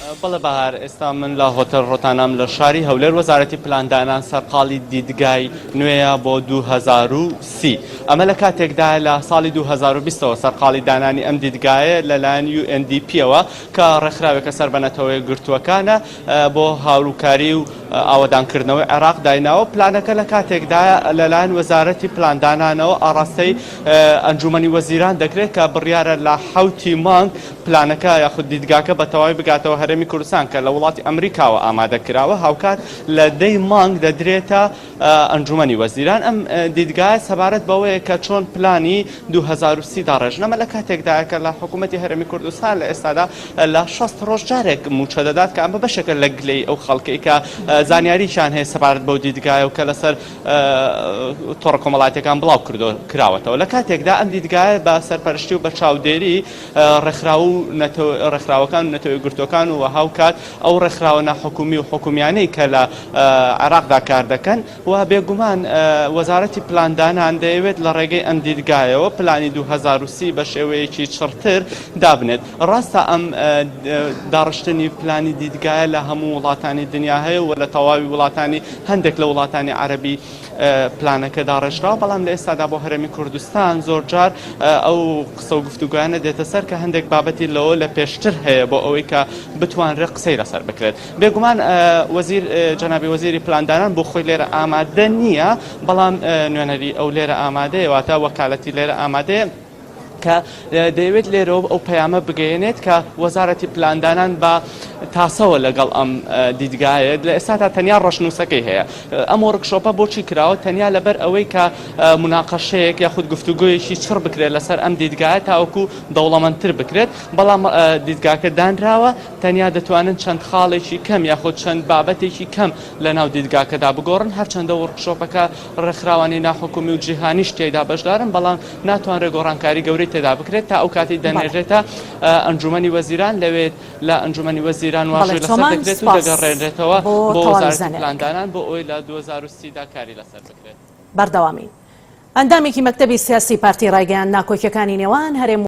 بەڵێ بەهار، ئێستا من لە هۆتێل ڕۆتانام لە شاری هەولێر، وەزارەتی پلاندانان سەرقاڵی دیدگای نوێیە بۆ 2030. ئەمە لە کاتێکدایە لە ساڵی 2020 ەوە سەرقاڵی دانانی ئەم دیدگایە لەلایەن UNDP ەوە کە ڕێکخراوێکە سەر بە نەتەوە یەکگرتووەکانە بۆ هاوکاری و ئاوەدانکردنەوەی عێراق دایناوە. پلانەکە لە کاتێکدایە لەلایەن وەزارەتی پلاندانانەوە ئاڕاستەی ئەنجومەنی وەزیران دەکرێت کە بڕیارە لە حەوتی مانگ پلانەکە یاخود دیدگاکە بە تەواوی بگاتەوە هەرێمی کوردستان کە لە وڵاتی ئەمریکاوە ئامادە کراوە، هاوکات لە دەی مانگ دەدرێتە ئەنجومەنی وەزیران. ئەم دیدگایە سەبارەت بەوەیە کە چۆن پلانی 2030 داڕێژن. ئەمە لە کاتێکدایە کە لە حکوومەتی هەرێمی کوردستان لە ئێستادا لە 60 ڕۆژ جارێک مووچە دەدات کە ئەمە بەشێکە لە گلەیی ئەو خەڵکەی کە زانیارییان هەیە سەبارەت بەو دیدگایە و کە لەسەر تۆڕە کۆمەڵایەتیەکان بڵاو کراوەتەوە. لە کاتێکدا ئەم دیدگایە بە سەرپەرشتی و بە چاودێری ڕێکخراو و ڕێکخراوەکان و نەتەوە یەکگرتووەکان و هاوکات ئەو ڕێکخراوە ناحکومی و حکومیانەی کە لە عێراقدا کار دەکەن و بێگومان وەزارەتی پلاندانان دەیەوێت لە ڕێگەی ئەم دیدگایەوە پلانی 2030 بە شێوەیەکی چڕتر دابنێت. ڕاستە ئەم داڕشتنی پلانی دیدگایە لە هەموو وڵاتانی دنیا هەیە و لە تەواوی وڵاتانی هەندێک لە وڵاتانی عەرەبی پلانەکە داڕێژراوە، بەڵام لە ئێستادا بۆ هەرێمی کوردستان زۆرجار ئەو قسە و گفتوگۆیانە دێتە سەر کە هەندێک بابەتی لەوە لە پێشتر هەیە بۆ ئەوەی کە بتوانرێت قسەی لەسەر بکرێت. بێگومان وەزیر جەنابی وەزیری پلاندانان بۆ خۆی لێرە ئامادە نییە، بەڵام نوێنەری ئەو لێرە ئامادەیە، واتە وەکالەتی لێرە ئامادەیە. کە دەیەوێت لێرەوە ئەو پەیامە بگەیەنێت کە وەزارەتی پلاندانان بە تاسەوە لەگەڵ ئەم دیدگایە لە ئێستادا تەنیا ڕەشنووسەکەی هەیە. ئەم وۆرکشۆپە بۆچی کراوە؟ تەنیا لەبەر ئەوەی کە موناقەشەیەک یاخود گفتوگۆیەکی چڕ بکرێت لەسەر ئەم دیدگایە تاوەکو دەوڵەمەندتر بکرێت، بەڵام دیدگاکە دانراوە تەنیا دەتوانن چەند خاڵێکی کەم یاخود چەند بابەتێکی کەم لەناو دیدگاکەدا بگۆڕن، هەرچەندە وۆرکشۆپەکە ڕێکخراوانی ناحکومی و جیهانیش تێیدا بەشدارن، بەڵام ناتوانرێت گۆڕانکاری گەورەی تێدا بکرێت تا ئەو کاتەی دەنێررێتە ئەنجومەنی وەزیران، لەوێ لە ئەنجومەنی وەزیران واژۆی لەسەر دەکرێت و دەگەڕێنرێتەوە بۆ وەزارەتی پلاندانان بۆ ئەوەی لە 2030 دا کاری لەسەر بکرێت. بەردەوامین. ئەندامێکی مەکتەبی سیاسی پارتی ڕایگەیاند، ناکۆکیەکانی نێوان هەرێم.